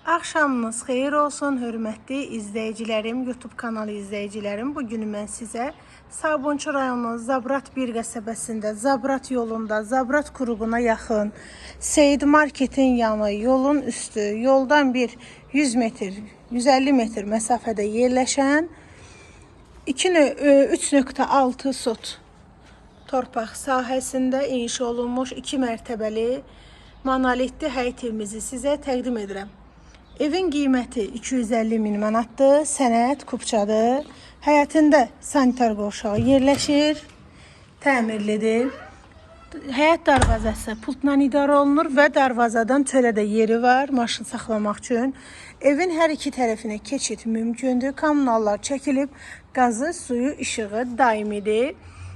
Axşamınız xeyir olsun, hörmətli izləyicilərim, YouTube kanalı izləyicilərim. Bu gün mən sizə Sabunçu rayonunun Zabrat 1 qəsəbəsində, Zabrat yolunda, Zabrat Kuruğuna yaxın, Seyid Marketin yanı, yolun üstü, yoldan bir 100 metr, 150 metr məsafədə yerləşən 3.6 sot torpaq sahəsində inşa olunmuş 2 mərtəbəli monolitli həyət evimizi sizə təqdim edirəm. Evin qiyməti 250 min manatdır, sənəd kupçadır. Həyətində sanitar qovşağı yerləşir, təmirlidir. Həyət darvazası pultla idarə olunur və darvazadan çölə də yeri var maşın saxlamaq üçün. Evin hər iki tərəfinə keçid mümkündür. Kommunallar çəkilib, qazı, suyu, işığı daimidir.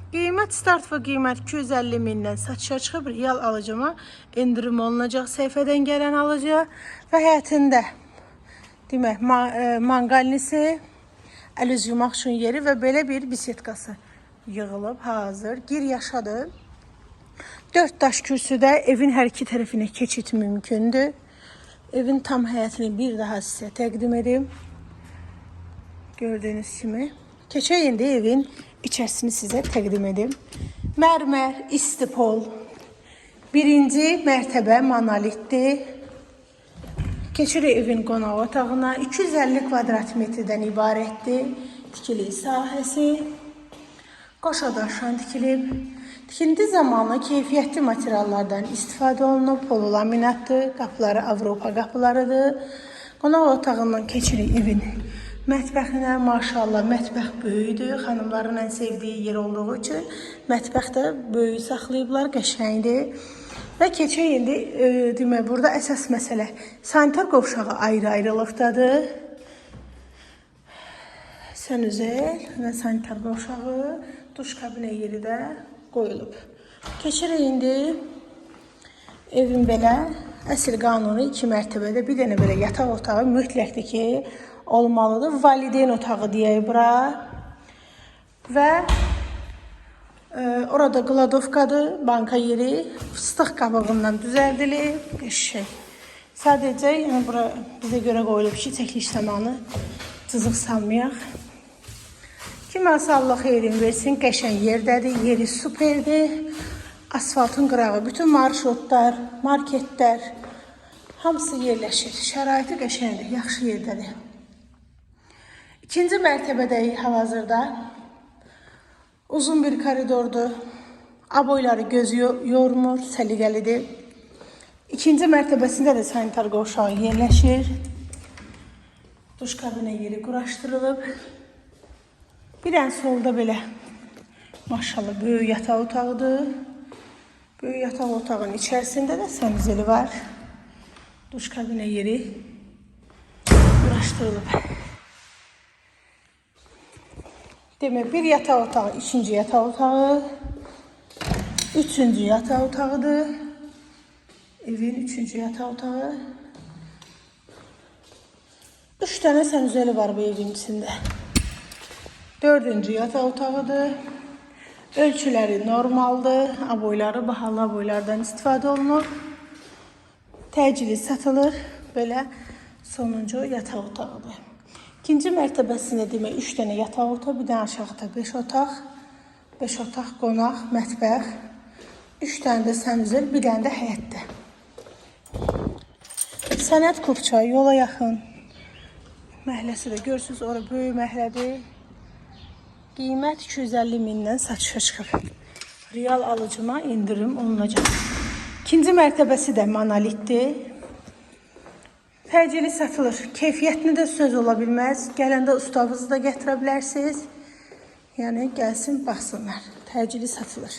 Qiymət start və qiymət 250 mindən satışa çıxıb, real alıcıma endirim olunacaq səhifədən gələn alıcıya və həyətində demək manqalnisi, əl üz yumaq üçün yeri və belə bir bisetkası yığılıb hazır. Gir yaşadır. 4 daş kürsüdə evin hər iki tərəfinə keçid mümkündür. Evin tam həyətini bir daha sizə təqdim edim. Gördüyünüz kimi. Keçək indi evin içərisini sizə təqdim edim. Mərmər, istipol. Birinci mərtəbə monolitdir. Keçirik evin qonaq otağına. 250 kvadrat metrdən ibarətdir. Tikili sahəsi. Qoşa daşdan tikilib. Tikinti zamanı keyfiyyətli materiallardan istifadə olunub. Polulaminatdır, qapıları Avropa qapılarıdır. Qonaq otağından keçirik evin mətbəxinə. Maşallah, mətbəx böyükdür. Xanımların ən sevdiyi yer olduğu üçün mətbəx də böyük saxlayıblar, qəşəngdir. Və keçək indi demək burada əsas məsələ sanitar qovşağı ayrı-ayrılıqdadır. Sanuzel və sanitar qovşağı, duş kabinə yeri də qoyulub. Keçirik indi evin belə əsl qanuni 2 mərtəbədə bir dənə belə yataq otağı mütləqdir ki olmalıdır. Valideyn otağı deyək bura. Və orada qladovkadır, banka yeri fıstıq qabığından düzəldilib. Qəşəng. Sadəcə yəni bura bizə görə qoyulub ki, çəkiliş zamanı cızıq salmayaq. Kim alsa Allah xeyrin versin, qəşəng yerdədir, yeri superdir. Asfaltın qırağı, bütün marşrutlar, marketlər hamısı yerləşir. Şəraiti qəşəngdir, yaxşı yerdədir. İkinci mərtəbədəyik hal-hazırda. Uzun bir koridordur. Aboyları gözü yormur, səliqəlidir. İkinci mərtəbəsində də sanitar qovşağı yerləşir. Duş kabinə yeri quraşdırılıb. Bir dənə solda belə maşallah böyük yataq otağıdır. Böyük yataq otağının içərisində də sanuzeli var. Duş kabinə yeri quraşdırılıb. Demək bir yataq otağı, ikinci yataq otağı, üçüncü yataq otağıdır. Evin üçüncü yataq otağı. Üç dənə sanuzeli var bu evin içində. Dördüncü yataq otağıdır. Ölçüləri normaldır. Aboyları bahalı aboylardan istifadə olunur. Təcili satılır. Belə sonuncu yataq otağıdır. İkinci mərtəbəsində demək 3 dənə yataq otağı, bir dənə aşağıda 5 otaq, 5 otaq, qonaq, mətbəx, 3 dənə də sanuzel, bir dənə də həyətdə. Sənəd kupça, yola yaxın. Məhəlləsi də görürsünüz, ora böyük məhəllədir. Qiymət 250 mindən satışa çıxıb. Real alıcıma indirim olunacaq. İkinci mərtəbəsi də monolitdir. Təcili satılır. Keyfiyyətini də söz ola bilməz. Gələndə ustavızı da gətirə bilərsiniz. Yəni gəlsin, baxsınlar. Təcili satılır.